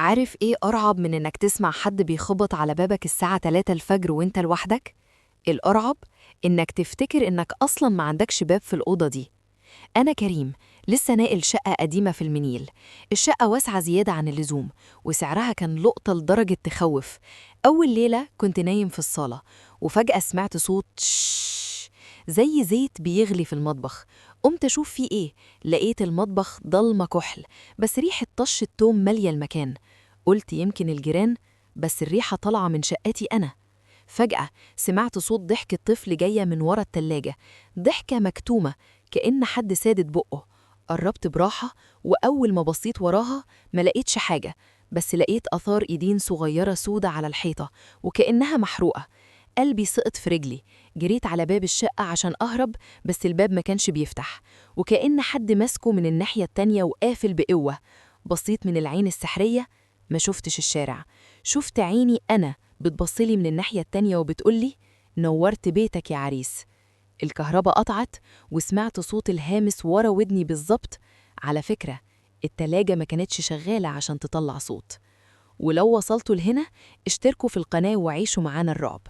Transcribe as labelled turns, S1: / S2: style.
S1: عارف إيه أرعب من إنك تسمع حد بيخبط على بابك الساعة 3 الفجر وإنت لوحدك؟ الأرعب إنك تفتكر إنك أصلاً ما عندكش باب في الأوضة دي. أنا كريم، لسه ناقل شقة قديمة في المنيل. الشقة واسعة زيادة عن اللزوم، وسعرها كان لقطة لدرجة تخوف. أول ليلة كنت نايم في الصالة، وفجأة سمعت صوت تش زي زيت بيغلي في المطبخ. قمت أشوف فيه إيه، لقيت المطبخ ضلمة كحل، بس ريحة طش التوم مالية المكان. قلت يمكن الجيران، بس الريحة طالعة من شقتي أنا. فجأة سمعت صوت ضحك الطفل جاية من ورا التلاجة، ضحكة مكتومة كأن حد سادد بقه. قربت براحة، وأول ما بصيت وراها ما لقيتش حاجة، بس لقيت آثار إيدين صغيرة سودة على الحيطة وكأنها محروقة. قلبي سقط في رجلي، جريت على باب الشقة عشان أهرب، بس الباب ما كانش بيفتح، وكأن حد ماسكه من الناحية التانية وقافل بقوة. بصيت من العين السحرية، ما شفتش الشارع، شفت عيني أنا بتبصلي من الناحية التانية وبتقولي نورت بيتك يا عريس. الكهرباء قطعت، وسمعت صوت الهامس ورا ودني بالظبط. على فكرة، التلاجة ما كانتش شغالة عشان تطلع صوت. ولو وصلتوا لهنا، اشتركوا في القناة وعيشوا معانا الرعب.